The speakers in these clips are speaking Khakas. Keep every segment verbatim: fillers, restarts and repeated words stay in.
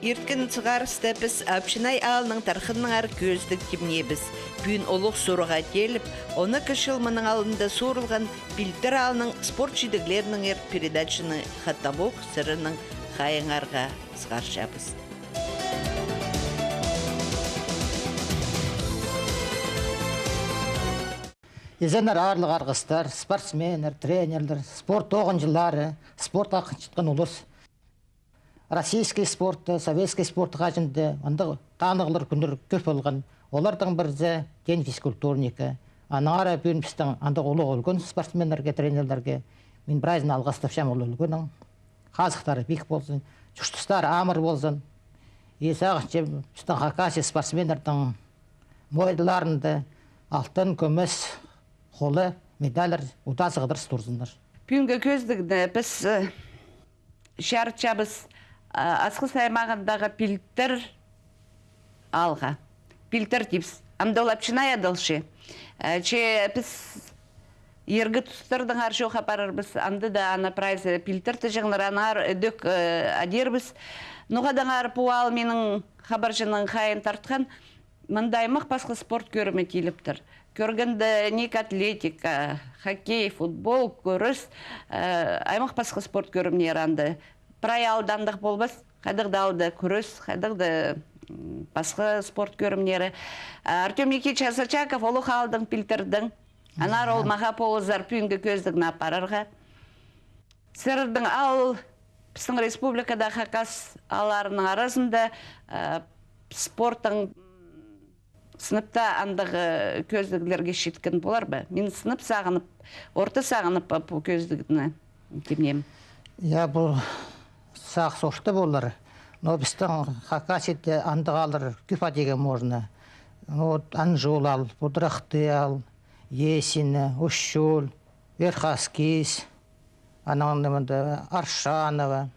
Ирткен сығарыста піс Апчынай аалның тархынынаңар кӧзідіг тимнеебіс. Пӱӱн улуғ сурығға тееліп, он ікі чыл мының алнында суурылған Пилтір аалның спорт чидіглерінеңер передачаны хатабох сірернің хайииңарға сығарчабыс. Изеннер, аарлығ арғыстар, спортсменнер, тренерлер, спорт тоғынҷылары, спортха хынчатхан улус. Российский спорт, советский спорт хаҷан даа андағ танығлар кӱннер кӧп полған. Оларның пірсі День физкультурника. Аннаңар пӱӱн пістің андағ улуғ ӱлгӱн спортсменнерге, тренерлерге мин прайзын алғыстапчам ол ӱлгӱннең. Хазыхтары пик ползын, чуртастары амыр ползын. И сағынчам, пістің Хакасия спортсменнернің мойылларында алтын, кӱмӱс, холы медальлар удаа сығдырыс турзыннар. Пӱӱнгі кӧзідігні піс, э, чарытчабыс, а, Асхыс аймағындағы Пилтір аалға. Пилтір тибіс. Амды ол Апчынай адалча. Э, че піс иргі тустарнаңар чоох апарарбыс, анда даа аны прайзы Пилтір тіҷеңнер, аннаңар ідӧк, э, адирбыс. Ноға-даңар пу аал минің хабарҷымның хайиин тартхан. Мында аймах пасха спорт кӧрімі тиліптір. Кӧргенде, ниик атлетика, хоккей, футбол, кӱрес, э, аймах пасха спорт кӧрімнері анда. Прай аалда андағ полбас, хайдағ даа аалда кӱрес, хайдағ даа, м, пасха спорт кӧрімнері. А Артём Никитич Асочаков, улуғ аалдаң, Пилтірдең. Аннаңар ол мағаа полызар пӱӱнгі кӧзідігні апарарға. Сірернің аал пістің республикада хакас аалларының аразында, э, спорттаң, м, сынап таа андағ, э, кӧзідіглерге читкен полар ба? Мин сынап сағынып, орта сағынып, э, пу кӧзідігні тимнеем. Я, пу сағыс орта полар. Но пістің Хакасияда андағ ааллар кӧп, а, тиирге можно. Ну, вот Анҷул аал, Пудырахты аал, Есино, Усть-Чуль, Верхоскись, анаң мында Аршаново,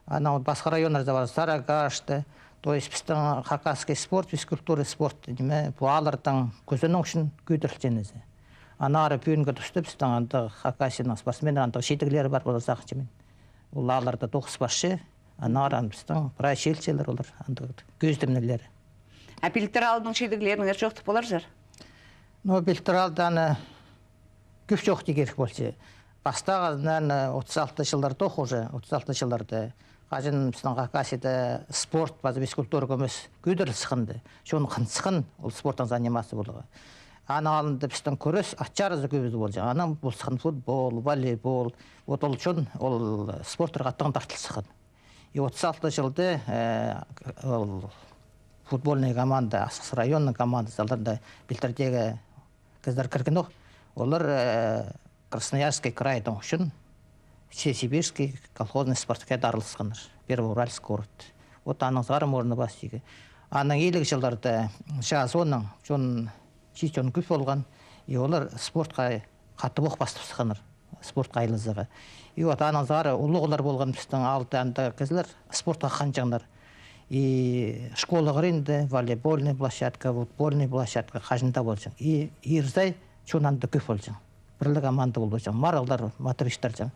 анаң пасха районнарда пар, Сарыагашта. То есть пістің хакасский спорт, физкультура, спорт, ниме, пу аалларның кӧзенің ӱчӱн кӧдірілче ниме. Аннаңар пӱӱнгі туста пістің андағ Хакасияның спортсменнер андағ чидіглері пар полар, сағынчам мин. Ол аалларда тоғыс парча, аннаңар аны пістің прай чилчелер олар, андағ кӧзідімнелері. А Пилтір аалның чидіглерінеңер чоохтап поларзар? Ну, Пилтір аалда аны кӧп чоохтирға кирек полча. Пастағы, наверное, отыс алты чылларда, ох, уже отыс алты чылларда. Хаҷан пістің Хакасияда спорт паза физкультура кӧмес кӧдіріліс сыхханда, чон хынчатхан ол спортнаң заниматься поларға. Аның алнында пістің кӱрес ат чарызы кӧп полҷаң. Анаң пол сыххан футбол, волейбол. Вот ол чон ол спорттарға тың тартыл сыххан. И отыс алты чылда, э, ол футбольный команда, Асхыс районның командазы, аларда Пилтірдегі кізілер кірген ох. Олар, э, Красноярский крайдың ӱчӱн Всесибирский колхозный спартакиада араласханнар. Первоуральск город. Вот аның сығара можно пастирға. Анаң иліг чылларда чазоның чон чиит чон кӧп полған, и олар спортха хатап ох пастап сыхханнар, спортха айлазарға. И вот анаң сығара улуғлар полған пістің аалда андағ кізілер спортха хынҷаңнар. И школа хыринда волейбольный площадка, футбольный площадка хаҷан даа полҷаң. И ирзай чон анда кӧп полҷаң. Пірле команда полҷаң. Марығлар, матырыстарҷаң.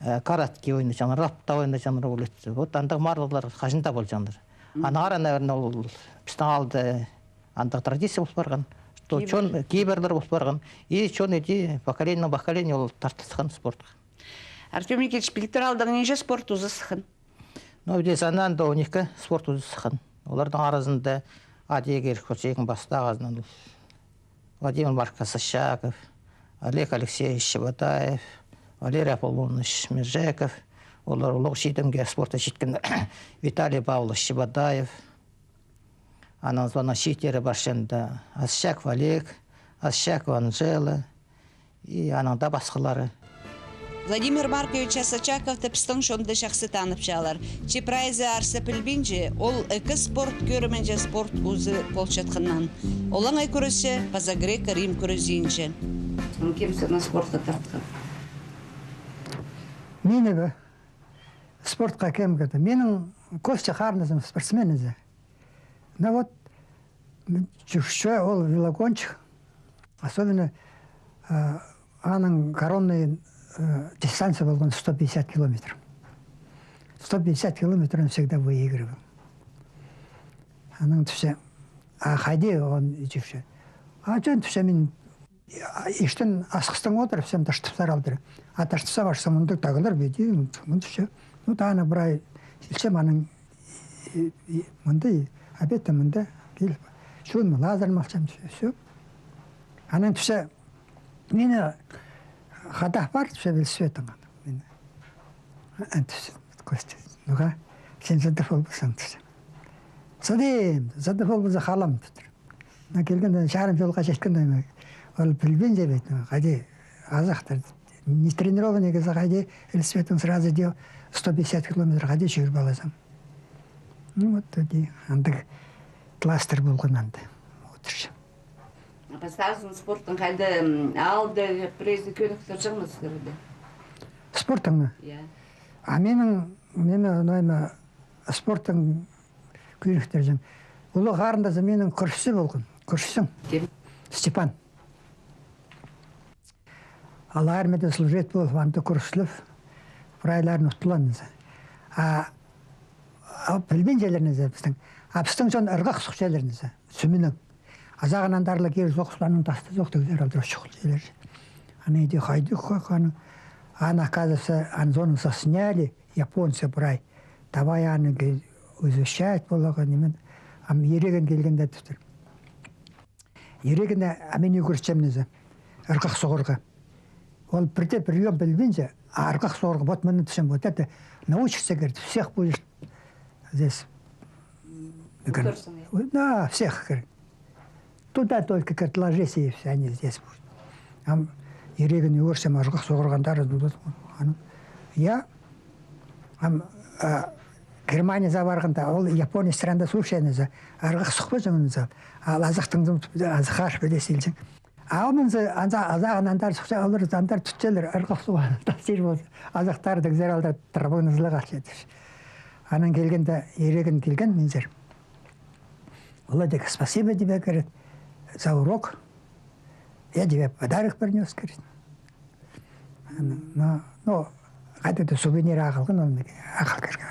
Э, каратке ойнаҷаңнар, рапта ойнаҷаңнар, улет. Вот андағ марығлар хаҷан даа полҷаңнар. Аннаңар, наверное, ол пістің аалда андағ традиция пол парған, что чон, кибірлер пол парған, и чон иди поколениенең поколение ол тартыл сыххан спортха. Артём Никитич, Пилтір аалдаң нинҷе спорт узы сыххан? Ну, иди санаанда, он ікі спорт узы сыххан. Оларның аразында адирға кирек полча, иң пастағызынаң Владимир Маркович Асочаков, Олег Алексеевич Чебодаев, Валерий Аполлонович Межеков, олар улуғ чидімге спортта читкен, Виталий Павлович Чебодаев, анаң соонаң чииттері парча анда Асочаков Олег, Асочакова Анжела и анаң даа пасхалары. Владимир Маркович Асочаковты пістің чонда чахсы танып чаалар. Че прайзы арса пілбинче, ол ікі спорт кӧрімінҷе спорт узы полчатханнаң. Олаңай кӱресче паза греко-рим кӱрезінҷе. Кем сені спортха тартхан? Мині бе? Спортха кем кірді? Минің Костя харындазым спортсмен еді. Ну вот, м, чурча ол велогонщик. Особенно, э, аның коронный, э, дистанция полған сто пятьдесят километров. Сто пятьдесят километров он всегда выигрывал. Анаң тіпче, а хайди оон итчебіс? А чон, тіпче, мин, а, иштен асхыстаң одырыбысчам, таштапсар алдыра. А таштапсар парзам, мындағ тағлар піди, мын тіпче. Ну, тағына прай килчем, анаң, и, и, мында, и, обедте мында киліп, чон лазар малчам, всё. Анаң тіпче, мині хада апар, тіпче, велосипедтең. Мині. А, тіпче, Костя, ну-ха, син садып полбассың, тіпче. Садим, садып полбаза халам, тіпче. Мына килгенде, чарым чолға читкенде, ол пілбинче бит, ну, хайди азахтар. Не тренированный кізі хайди велосипедтең сразу дее сто пятьдесят километр хайди чӧріп алазың. Ну вот, тоди, андағ кластер полған анда. Одырчам. А пастағызын спорттаң хайди, м, аалда пірее кӧніктірҷең ме сірерні? Спорттаң ма? Я. А минің, мині, ну, ниме, спорттаң кӧніктірҷең. Улуғ харындазым минің кӱресчі полған. Кӱресчі. Кем? Степан. Ол армияда служить полып, анда кӱресчілеп, прайларын уттылар нооза. А, а пілбинчелер нооза пістің. А пістің чон ырғах сухчалар нооза, сӱмінең. Азағынаң андар ла кирі соғыс, анаң тастазох, тігзер алдыр чоғыл чилер. Аны иди хайди хойғаны. Аны, оказывается, аны зонадаң сняли, японцы прай. Давай аны ке-, изучать поларға, ниме. Ам Ерегін килгенде тіптір. Ерегіне, а мин ӱгретчем нооза ырғах соғарға. Ол пірдее приём пілбинче, а ырғах соғарға, вот мыны тіпчем, вот это научишься, говорит, всех будешь здесь. Ӱгренерсің, я? Да, всех, говорит. Туда только, говорит, ложись, и всё, они здесь будут. Ам Ерегін ӱгретчем, ырғах соғарға андар, ну, вот, аны. Я, ам, а, Германияға парғанда, ол Япония странада служить нооза, ырғах сухпаҷаң нооза, ал азахтаң азахтар піле сілҷең. А ол нооза, анза, азағынаң андар сухча, олар андар тутчалар, ырғах суғ, тастир полза, азахтар тігзер алдыр, тырбаң ызылығ алча тіпче. Анаң килгенде, Ерегін килген, минзер. Владик, спасибо тебе, говорит, за урок. Я тебе подарок принёс, говорит. Ну, ну, хайдағ-да сувенир ағылған, ол мағаа ағыл кирген.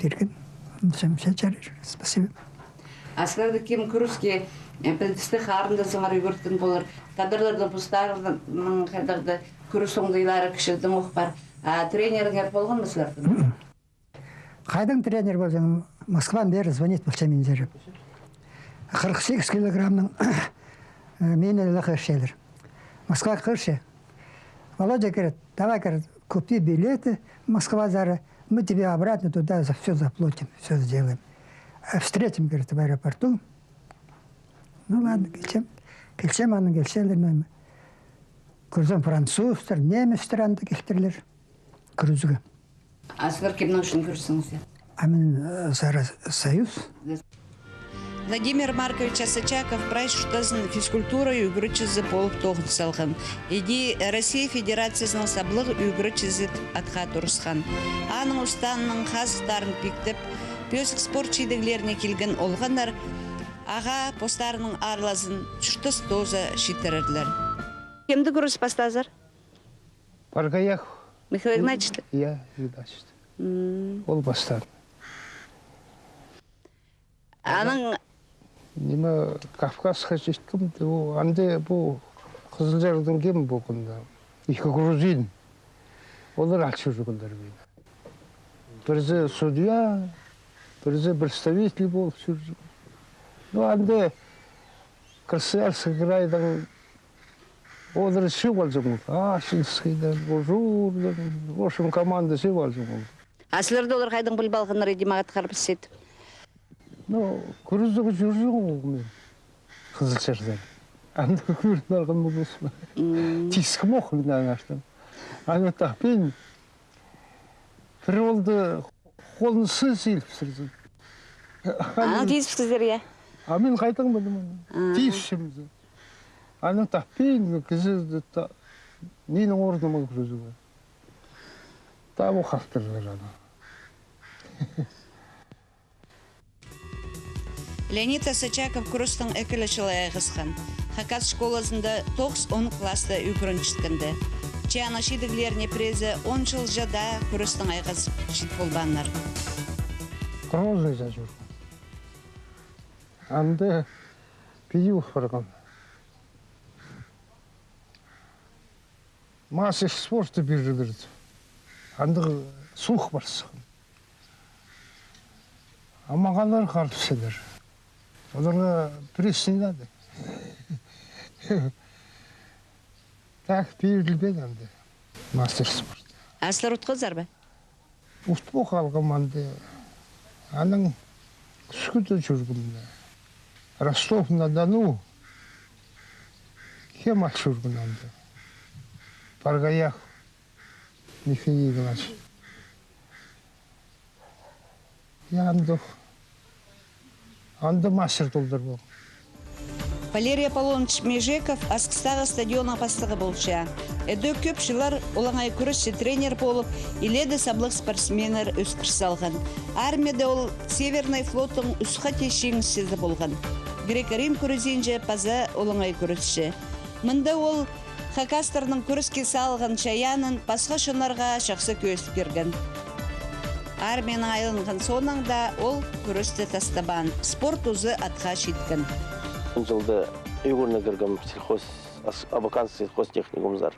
Пирген. Онсам чарир. Спасибо. А сірерні кем кӱреске, э, пілдістіг харындазыңар ӱгреткен полар? Тадарларның постарының хайдағ-да кӱрес оңдайлары кічігдең ох пар. А тренеріңер полған ма сірернің? Хайдаң тренер полҷаң, Москвадаң пеер звонить полча минзер. Хырых сигіс килограммның, э, мині ле хығырчалар. Москваа хығырча. Володя говорит, давай, говорит, купи билеты Москвазар, мы тебе обратно туда за всё заплатим, всё сделаем. Э, встретим, говорит, в аэропорту. Ну ладно, килчем. Килчем, анаң килчелер, ниме. Кӧрзем, французтар, немецтер анда килтірлер. Кӱрезіг. А сірер кемнің ӱчӱн кӱрестіңзер? А мин, э, за Ро-, Союз. Владимир Маркович Осачаков прай чуртазын физкультура ӱгретчізі полып тоғын салған. Иди Россия Федерациязының саблығ ӱгретчізі атха турысхан. Аның устааның хазыхтарын пиктеп, пӧзік спорт чидіглеріне килген олғаннар ағаа постарының аарлазын чуртас тооза читірерлер. Кемде кӱрес пастаазар? Паргаях. Михаил Игнатьевич? Я, Игнатьевич. М. Ол пастаан. Анаң ниме, Кавказха читкем, ол анда пу Хызылчардаң кем полғанда? Ікі грузин. Олар ал чӧргеннер мині. Пірсі судья, пірсі представитель полып чӧрген. Ну, анда Красноярский крайдаң олар чыып алҷаң полды. Ачинскийдең, Ужурдаң, в общем, команда чыып алҷаң полды. А сірерні олар хайдаң піліп алғаннар, иди мағат харбас ит? Ну, кӱрезіг чӧрҷең полғам мин Хызылчарда. Анда кӧрін алған полбас па? М. Тиискем ох мин аңартам. Аны таппин. Пір олды холын сызылып сірзін. Анаң тииспіскезер, я? А мин хайдаң пілем аны? А. Тиисчем. Аны таппин, кізі та-, минің орныма кіргізіп. Табу халтырлар аны. Леонид Осачаков кӱрестең ікілі чыл айғасхан. Хакас школазында тоғыс-он класста ӱгренчеткенде. Че аның чидіглеріне піреезі он чылҷа даа кӱрестең айғазып чит полбааннар. Грозныйда чӧрген. Анда пиди ол парған. Мастер спорта пирерлер. Андағ слух парзын. А мағаа олар харбасчалар. Оларға пресс не надо. Так пирілбеен анда. Мастер спорта. А сірер утхазар ба? Утпох алғам анда. Анаң кӱскӱде чӧргем. Ростов-на-Дону. Кем ал чӧрген анда? Паргаях Михаил Игнатьевич. Я, андох. Анда мастер толдырбох. Валерий Аполлоныч Межеков Асхыстағы стадионның пастығы полча. Ідӧк кӧп чыллар олаңай кӱресче тренер полып, илееде саблығ спортсменнер ӧскір салған. Армияда ол Северный флоттың ӱс хати чиңісчізі полған. Грек-рим кӱрезінҷе паза олаңай кӱресче. Мында ол хакастарның кӱреске салған чайаанын пасха чоннарға чахсы кӧзіт пирген. Армиянаң айланған соонаң даа ол кӱресті тастабаан, спорт узы атха читкен. Ол чылда ӱгренерге кіргем сельхоз-, Ас-, Абаканский сельхозтехникумзар.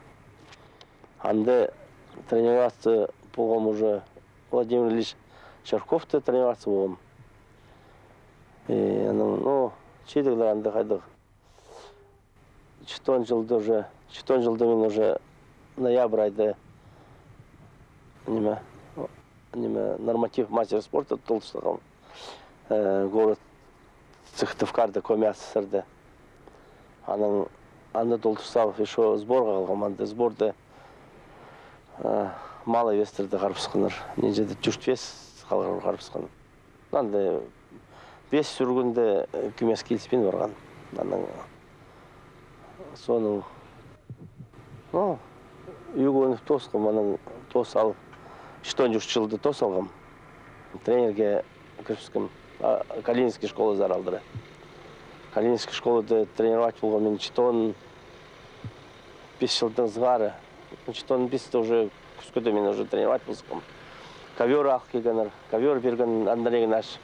Анда тренироваться полғам уже, Владимир Ильич Чарковта тренироваться полғам. И анаң, ну, чидіглер анда хайдағ. Читон чылда уже, читон чылда мин уже ноябрь айда, ниме, ниме, норматив мастера спорта толдырғам. Э, город Сыктывкарда, Коми АССР-да. Анаң, анда толдырзам, ещё сборға халғам, анда сборда, э, малый вестерде харбасханнар. Нинҷе-де тӧрт вес халғаннар харбасхан. Анда пис ӱгренерге, э, кӧмес киліспин парған. Анаң соонаң, ну, ӱгреніп тоосхам, анаң тоос алып, читон ӱс чылда тоос алғам. Тренерге кірібіскем, а, Калининский школазар алдыра. Калининский школада тренировать полғам мин читон пис чылдаң сығара. Читон писте уже кӱскӱде мин уже тренировать полысхам. Ковёр ағыл килгеннер, ковёр пирген Андрей Игнатьевич.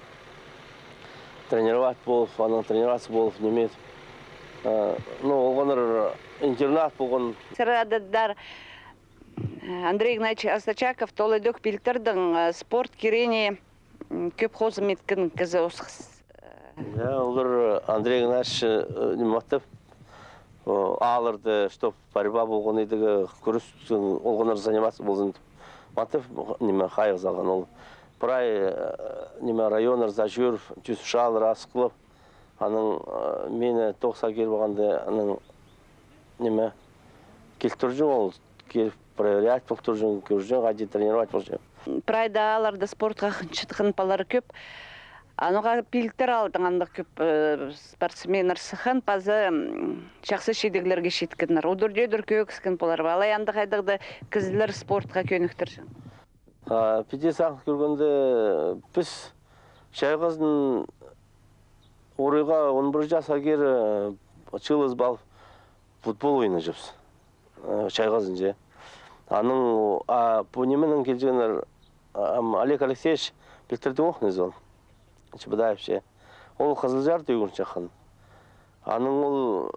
Тренировать полып, анаң тренироваться полып, ниме. Э, ну, олғаннар интернат полған. Сірер адалар, э, Андрей Игнатьевич Астачаков, ол ідӧк пилтірдің, э, спорт кирегіне М, кӧп хозым иткен кізі осхас. Я, олар, э, Андрей Игнатьевич, э, ниме, маттап, о, аалларда, чтоб борьба полған идіг, кӱрес, олғаннар заниматься ползын тіп. Маттап, ниме, хайығ салған ол. Прай, э, ниме, районнарзар чӧріп, тӱс чаалар асхылап, анаң, э, мині тоғысха киріп алғанда, анаң, ниме, килтірҷең ол, киліп проверять полтырҷаң, кӧрҷең, хайди тренировать полҷаң. Прай даа аалларда спортха хынчатхан палалар кӧп. А ноға пилтір аалдаң андағ кӧп, э, спортсменнер сыххан, паза, м, чахсы чидіглерге читкеннер. Удур-тӧдір кӧгіскен полар ба, алай анда хайдағ-да кізілер спортха кӧніктірҷең. А, піди сағын кӧргенде, піс чайғызын орайға он пір часха кире, э, чыылызып алып, футбол ойнаҷаңмыс. Э, чайғызын че. Анаң, а, пу нименең килҷеңнер, а, ам, Олег Алексеевич пілдірді ох, не зол. Чебодаев че. Ол Хызылчарда ӱгренчеткен. Анаң ол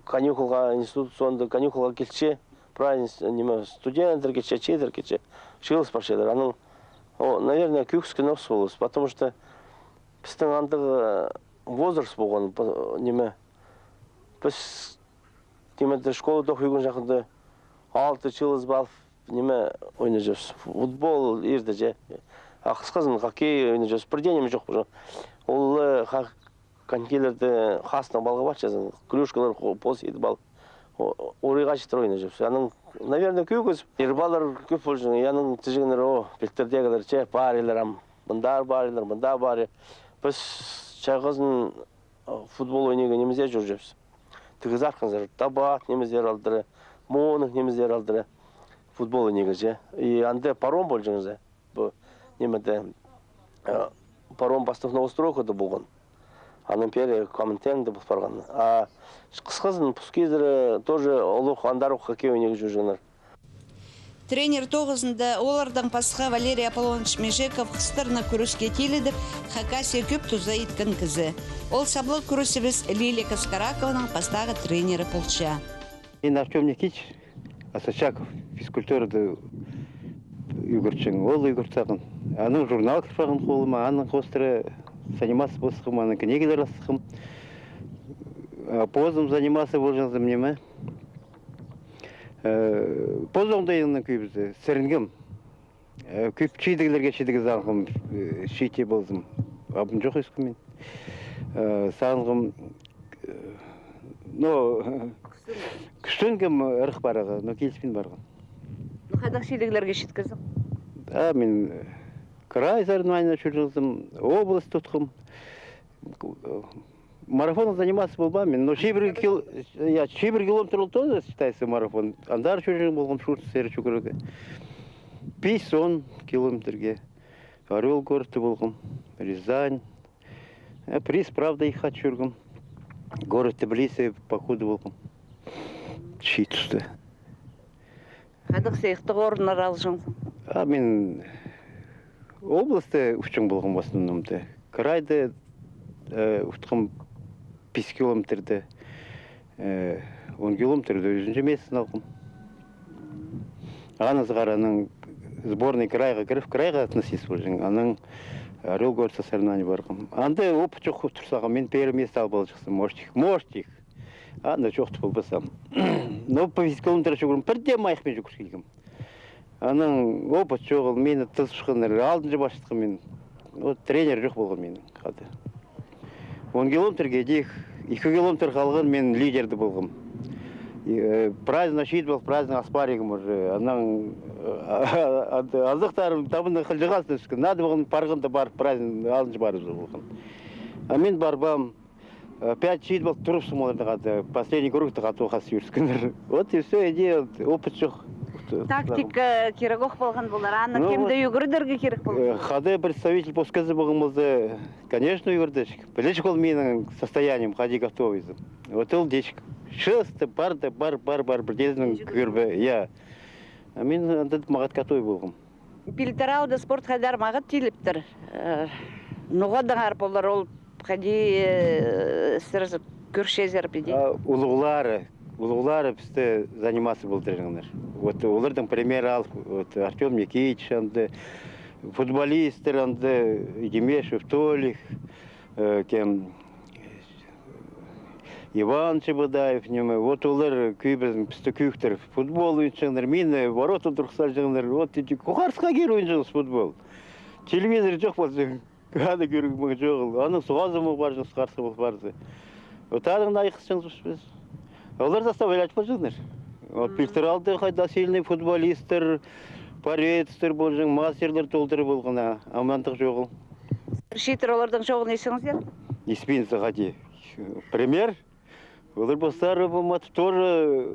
каникулға, институт соонда каникулға килче, прай инс-, ниме, студенттер килче, чииттер килче, чыылыс парчалар. Анаң, о, наверное, кӧгіскен осхас полыс, потому что пістің андағ, э, возраст полған, п-, ниме, піс, ниме, школада ох ӱгренҷең чахта алты чыылызып алып, ниме, ойнаҷаңмыс, футбол ирде че. А хысхызын хоккей ойнаҷаңмыс, пір дее ниме чох уже. Ол, э, ха-, конькилерді хастап аларға парчазың, клюшкалар хо-, пос идіп алып, о-, орайға читіре ойнаҷаңмыс. Анаң, наверное, кӧгіс, ир палалар кӧп полҷаң, анаң тіҷеңнер, о, пілдірдегілер че, парирлар ам, мындар парирлар, мындар пари. Піс чайғызын, э, футбол ойнирға нимезер чӧрҷеңміс. Тігізі артханзар, табат нимезер алдыра, мооных нимезер алдыра, футбол ойнирға че. И анда паром полҷаң че. Пу, нимеде, э, паром пастых Новостройкада полған. Анаң пеер Коминтернде пол парған. А хысхызын пускизар тоже олох андар ох хоккей ойнирға чӧрҷеңнер. Тренер тоғызында олардаң пасха Валерий Аполлонович Межеков хыстарны кӱреске тилідіп, Хакасия кӧп туза иткен кізі. Ол саблығ кӱресібіс Лилия Каскаракованың пастағы тренері полча. Мин Артём Никитич Осачаков, физкультурада ӱгретчең, ол ӱгрет салған. Аның журнал кір парған холыма, аның хоостыра заниматься полысхам, аның книгілер ас салғам. А позым заниматься полҷаңзым ниме. Э, позоңдайынаң кӧбізі сірінгем. Э, кӧп чидіглерге чидіг салғам, э, чиитче ползам. Абым чох ӧскем мин. Э, салғам, э, но, кӱстенгем ырах парарға, но киліспин парған. Ну, хайдағ чидіглерге читкезің? А, мин, э, край соревнованиелерге чӧргем, область тутхам. Марафоннаң заниматься полбаам мин, но чибіргі кил-, я, чибіргі километр ол тоже считается марафон. Андар чӧрҷең полғам Шурцевтер чӱгӱрерге. Пис, он километрге. Орёл городта полғам, Рязань. Э, приз, правда, икі хати чӧргем. Город Тбилиси походы полғам. Чиит туста. Хайдағ сыйыхтығ орыннар алҷаңзың? А мин областьта утчаң полғам в основном-то. Крайда, э, утхам пис километрде, э, он километрде ӱзінҷі место алғам. Анаң сығара анаң сборный крайға кіріп, крайға относиться полҷаң. Анаң Орёл городта соревнование парғам. Анда опыт чох тур сағам, мин первый место алып алҷыхсам, может, их, может, их. Анда чоохтап полбассам. Но по физкультура чӱгӱрем, пірдее майых пин чӱгӱріп килгем. Анаң опыт чоғыл, мині тызыбысханнар, алдынҷа парчатхам мин. Вот тренер чох полған минің хада. Он километрге идӧк, ікі километр халған, мин лидерде полғам. И, э, праздник чиит пол, праздник ас паригім уже. Анаң, э, андағ, азахтарым табыннаң хылҷығазын ӧскен. Надо полған парғанда парып, праздник алдынҷа парып полған. А мин парбаам. Э, пять чиит пол турыбысхам олардаң хада, последний кругта хада хас ӧскеннер. Вот и всё, иди, вот, опыт чох. Тактика кирек ох полған полар, аны кемде ӱгредерге кирек полған? Э, хада представитель пос кізі полған полза, конечно, ӱгредерҷік. Пілерҷік ол минің состоянием, хайди готовый зе. Вот ол тіпче. Чисто пар да, пар, пар, пар, пірдеезін кӧрбе, я. А мин анда мағат готовый полғам. Пилтір аалда спорт хайдар мағат тиліптір. Э, ноға даңар полар ол, хайди, э, сірер кӧрчезер піди? А, улуғлары, улуғлары пісті заниматься полтырҷаңнар. Вот олардаң пример алып, вот Артём Никитич анда, футболисттер анда, Демешев Толик, э, кем, Иван Чебодаев, ниме, вот олар кӧбізін пісті кӧӧктер. Футбол ойнапчаңнар, мині ворота турғыс салҷаңнар. Вот эти, Кухарскаа кир ойнапчаңнар футбол. Телевизор чох полҷаң. Аны кӧрерге мағаа чоғыл. Анаң суғазы мағаа парҷаң, сығарса пол парза. Вот анаң айғасчаңзар піс. Олар заставлять полҷаңнар. Вот пилтір аалда хайда сильный футболисттер, борецтер полҷаң, мастерлер толдыра полған, а ам андағ чоғыл. Сірер чииттер оларның чоғын истезер? Испин сағаа. Пример. Олар постары, по-моему, тоже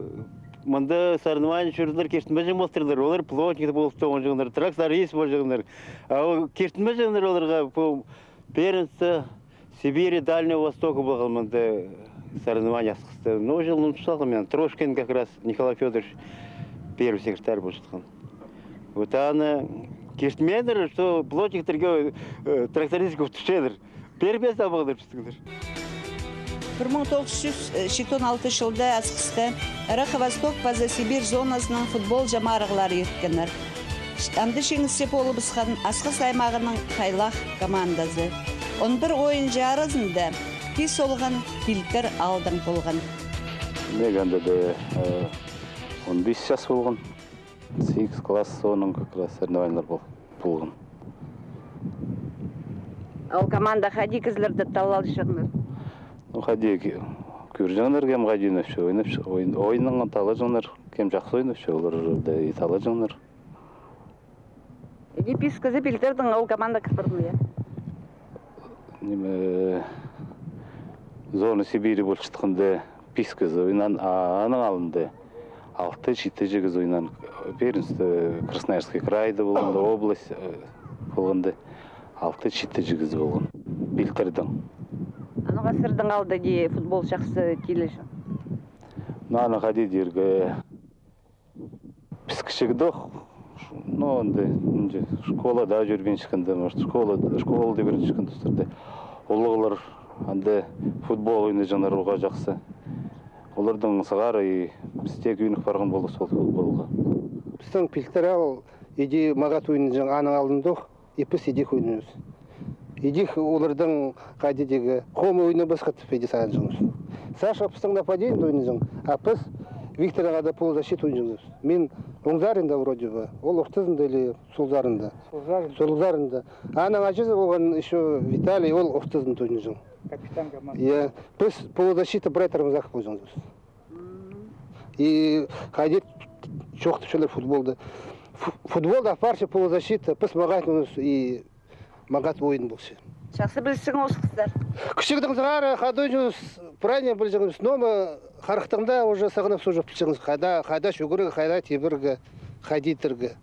мында соревнование чӧрерлер, киртінмеҷең полтырлар. Олар плотник полып тоғынҷаңнар, тракторист полҷаңнар. А ол киртінмеҷеңнер оларға по первенство Сибири, Дальнего Востока полған мында соревнование асхыста. Ну, ол чыл унып салғам мин. Трошкин как раз Николай Фёдорович первый секретарь полчатхан. Вот аны киртінмееннер, что плотниктерге, э, трактористке тӱсчеңнер. Пір место алып алар пістіңнер. Пір муң тоғыс чӱс читон алты чылда Асхыста Ырах Восток паза Сибирь зоназынаң футбол чамарығлары ирткеннер. Анда чиңісчі полыбысхан Асхыс аймағының «Хайлах» командазы. Он пір ойынҷы аразында пис олған пилтір аалдаң полған. Мағаа анда даа, э, он пис час полған. Сигіс класс, соонаң как раз соревнованиелер пол-, полған. Ол команда хайди кізілерді таллалҷаңнар? Ну, хайди ки-, кӧрҷеңнер, кем хайди ойнапча, ойнапча, ойын-, ойыннаң таллаҷаңнар, кем чахсы ойнапча, оларны и таллаҷаңнар. Иди пис кізі пилтірдең ол команда кір парған, я? Ниме, зона Сибири полчатханда пис кізі ойнаан, а аның алнында алты-читі чізе кізі ойнаан. Первенство Красноярский крайда полғанда, область, э, полғанда алты-читі чізе кізі полған. Пилтірдең. А ноға сірернің аалда иди футбол чахсы тилҷең? Ну, аны хайди тирге, піс кічігдең ох Ну, анда, анда школада чӧрбинчеткенде, может, школа, школада ӱгренчеткен тустарда. Улуғлар анда футбол ойнаҷаңнар уғаа чахсы. Оларның сығара и піс тее кӧнік парған поларбыс ол футболға. Пістің пилтір аал иди мағат ойнаҷаң аның алнында ох. И піс идӧк ойнаабыс. Идӧк оларның хайди тигі, хомай ойнабасха тіп иди сағынҷаңмыс. Саша пістің нападениеде ойнаҷаң, а піс Викторнаң хада полузащита ойнаҷаңмыс. Мин оң саринда вроде бы, ол ортызында или сол саринда. Сол саринда. Сол саринда. Аның аҷазы полған ещё Виталий, ол ортызында ойнаҷаң. Капитан команды. Я, піс полузащита прай тырмызах полҷаңмыс. И хайди чоохтапчалар футболда. Фу-, футболда апарча полузащита, піс мағат ойнаабыс и мағат ойын полча. Чахсы пілчеңміс, хыстар? Кічігдең сығара хада ойнаабыс, прай ниме пілчеңміс, но ма харахтаң даа уже сағынып сужып пілчеңміс, хайда, хайда чӱгӱрерге, хайда тибірерге, хайди итерге.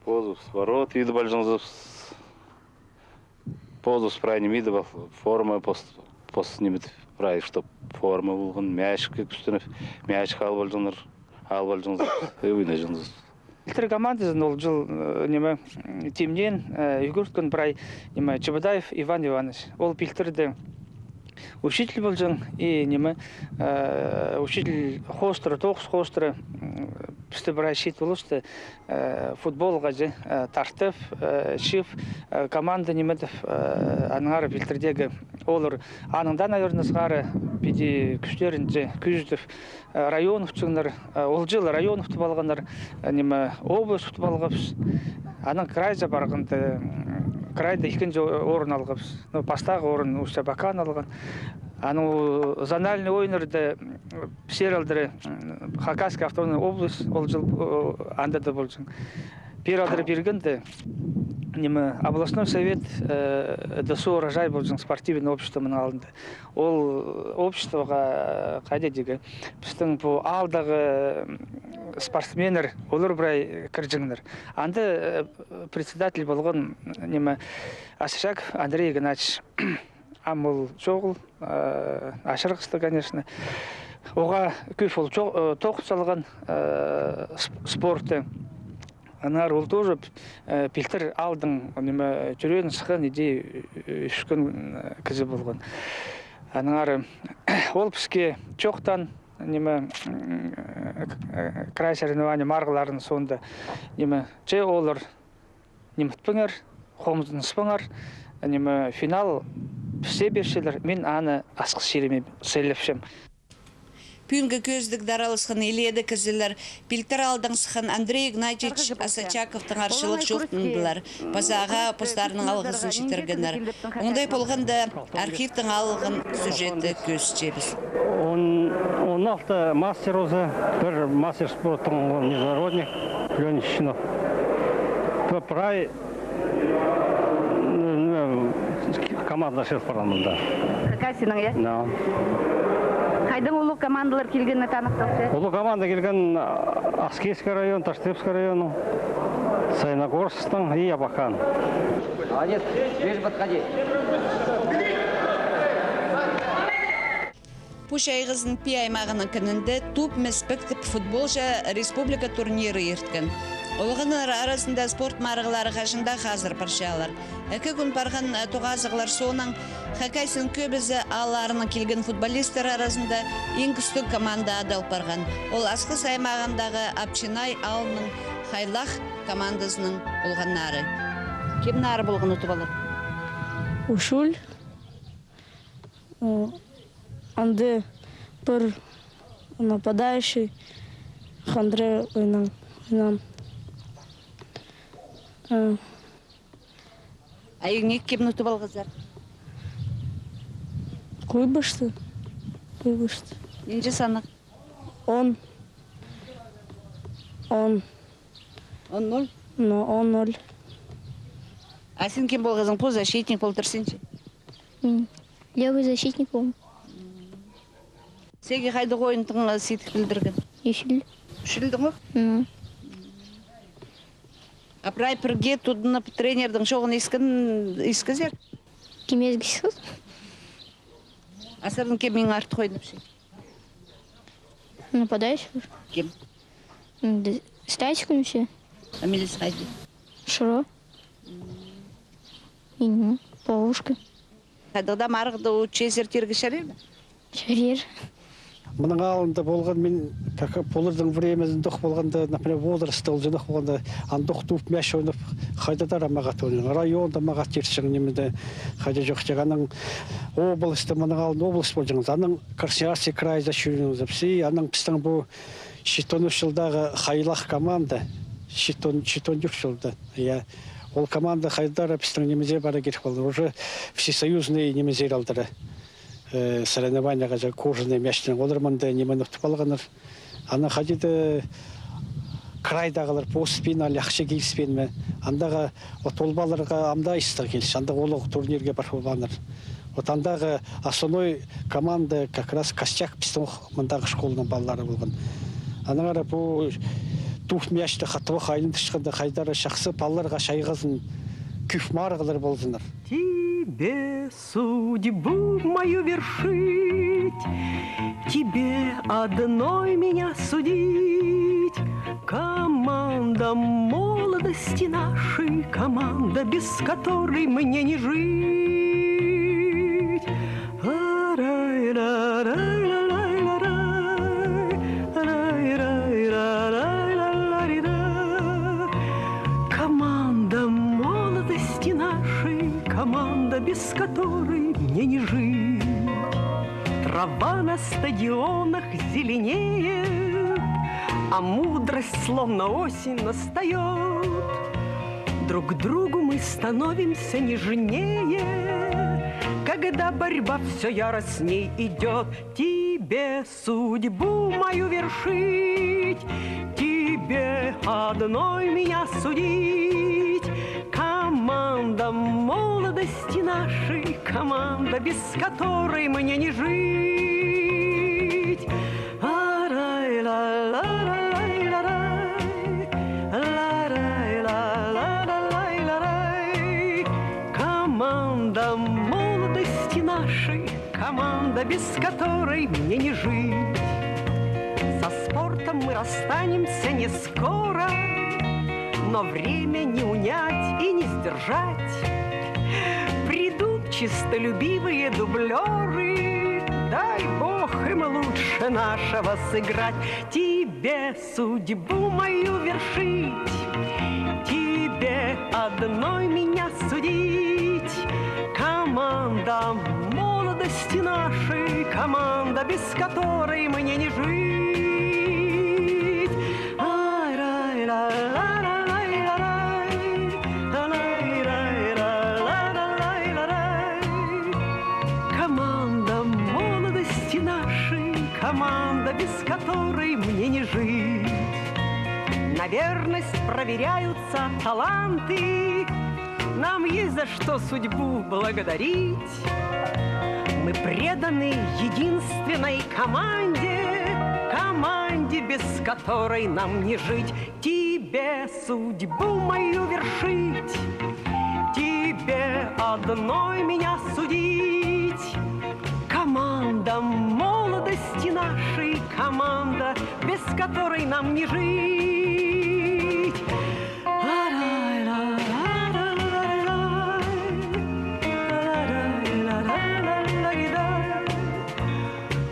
Позыбыс ворот идіп алҷаңмыс. Позыбыс прай ниме идіп ал, форма пос, пос ниме прай, чтоб форма полған, мячикке кӱстеніп, мячик алып алҷаңнар, алып алҷаңмыс, и ойнаҷаңмыс. Пилтір командазын ол чыл, э, ниме, м, тимнеен, э, ӱгреткен прай, ниме, Чебодаев Иван Иванович. Ол пилтірде учитель полҷаң, и ниме, э, учитель хоостыра, тоғыс хоостыра, м, пісті прай чиит полысты, э, футболға же, э, тартып, э, чыып, э, команда ниме тіп, э, аннаңар пилтірдегі олар аннаң даа, наверно, сығара піди кӱстерін же кӱзідіп, э, район утчаңнар, э, ол чыл район утып алғаннар, э, ниме, область утып алғабыс. Анаң крайзар парғанда, м, крайда ікінҷі о-, орын алғабыс. Ну, пастағы орын Усть-Абакан алған. Анаң зональный ойыннарда, м, піссер алдыра, м, Хакасская автономная область, ол чыл, о, анда даа полҷаң. Пеер алдыра пиргенде, ниме, областной совет, э, ДСУ «Урожай» полҷаң, спортивный общество мының алнында. Ол обществоға, хайди тигі, пістің пу аалдағы, м, спортсменнер, олар прай кірҷеңнер. Анда, э, председатель полған, ниме, Осачаков Андрей Игнатьевич. Ам ол чоғыл, э, ачырғасты, конечно. Оға кӧп ол чо-, э, тоғын салған, э, сп-, спортты. Аннаңар ол тоже, э, пилтір аалдың, ниме, чӱреен сыххан, иди, э, ӧскен, э, кізі полған. Аннаңар ол піске чоохтаан, ниме, м, э, к-, э, край соревнований марығларының соонда, ниме, че олар ниме итпеңер, хомзыныспаңар, ниме, финал піске пирчелер, мин аны Асхыс чиріме сыйлапчам. Пӱӱнгі кӧзідігде араласхан илееде кізілер пилтір аалдаң сыххан Андрей Игнатьевич Осачаковтың арачылығ чоохтандылар, паза ағаа постарының алғызын читіргеннер. Оңдай полғанда, архивтең алылған сюжетті кӧзітчебіс. Он, он алты мастер узы, пір мастер спорта, он международник, Леня Чеченов. П-, прай, м, команда чыылып парған мында. Хакасияның, я? Да. Хайдаң улуғ командалар килгені таныхталча? Улуғ команда килген, а, Аскизский район, Таштыпский район, Саяногорск. Тың и Абакан. Молодец. Ближе подходи. Пу чайғызын Пии аймағының кінінде «Ту піс піс пек» тіп футболҷа республика турнирі ирткен. Олғаннар аразында спорт марығлары хаҷан даа хазыр парчалар. Ікі кӱн парған, э, тоғазығлар соонаң Хакасияның кӧбізі аалларынаң килген футболисттер аразында иң кӱстіг команда адал парған. Ол Асхыс аймағындағы Апчинай аалының «Хайлах» командазының олғаннары. Кемнің ары полған утып алар? Ушуль. О, анда пір нападающий, хандыра ойнаан, ойнаан. Э. А иң ікке кемні утып алғазар? Куйбышты. Куйбышты. Нинҷе саннығ? Он. Он. Он ноль? Но, он ноль. А син кем полғазың? Пу защитник полтырзың чи? М, левый защитник полғам. Сеге хайдағ ойыннаң сидік пілдірген? Ӱчӱл. Ӱчӱлдең ох? М. А прай пірге тудынып, тренердің чоғын искен, искезер? Кем искес? А сірернің кем иң артых ойнапча? Нападающий. Кем? М, д-, Стасик вообще. Фамилиязы хайди? Шыро. Мгм. Полушка. Хайдағ-да марығда учезер тирге чарир ма? Чарир. Мының алнында полған, мин, как, поларның времязында ох полғанда, например, возраста ол чонах полғанда, андох тууп мяч ойнап, хайдағ-да мағат ойнап. Районда мағат иртчең, нимеде, хайда чох тек. Анаң областьта, мының алнында область полҷаң. Анаң Красноярский крайзар чӧрҷеңзер. Пісте, анаң пістің пу читон ӱс чылдағы «Хайлах» команда, читон, читон ӱс чылда, я. Ол команда хайдар пістің нимезер пара кирек полар. Уже всесоюзный нимезер алдыра. Э, соревнованиеға ча кожаный мячтең. Олар мында нимені утып алғаннар. Анаң хайди-да крайдағылар позыбин, али ахча киліспеен ме. Андағы вот ол палаларға ам даа истіг килче. Андағ улуғ турнирге парып алғаннар. Вот андағы основной команда, как раз костяк пістің ох мындағы школаның палалары полған. Аннаңар пу тууп мячты хатап ох айландырчатханда хайдар чахсы, палаларға чайғызын, кӧп марығлар ползыннар. Тебе судьбу мою вершить, тебе одной меня судить. Команда молодости нашей, команда, без которой мне не жить. Команда молодости нашей, команда, без которой мне не жить. Трава на стадионах зеленеет, а мудрость словно осень настаёт. Друг другу мы становимся нежнее, когда борьба всё яростней идёт. Тебе судьбу мою вершить, тебе одной меня судить. Команда молодости нашей, команда, без которой мне не жить. Арай, ла, ла, ла, лай, ла, рай. Ла, рай, ла, ла, ла, лай, ла, рай. Команда молодости нашей, команда, без которой мне не жить. Со спортом мы расстанемся не скоро, но время не унять и не сдержать. Придут честолюбивые дублёры, дай Бог им лучше нашего сыграть. Тебе судьбу мою вершить, тебе одной меня судить. Команда молодости нашей, команда, без которой мне не жить. Ай, рай, ла, ла, ла, лай, ла, рай. Ла, лай, рай, ла, ла, ла, лай, ла, рай. Команда молодости нашей, команда, без которой мне не жить. На верность проверяются таланты, нам есть за что судьбу благодарить. Мы преданы единственной команде, команде, без которой нам не жить. Тебе судьбу мою вершить, тебе одной меня судить. Команда молодости нашей, команда, без которой нам не жить.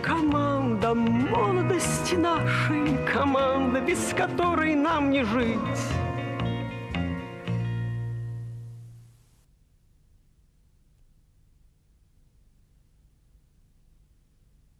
Команда молодости нашей, команда, без которой нам не жить.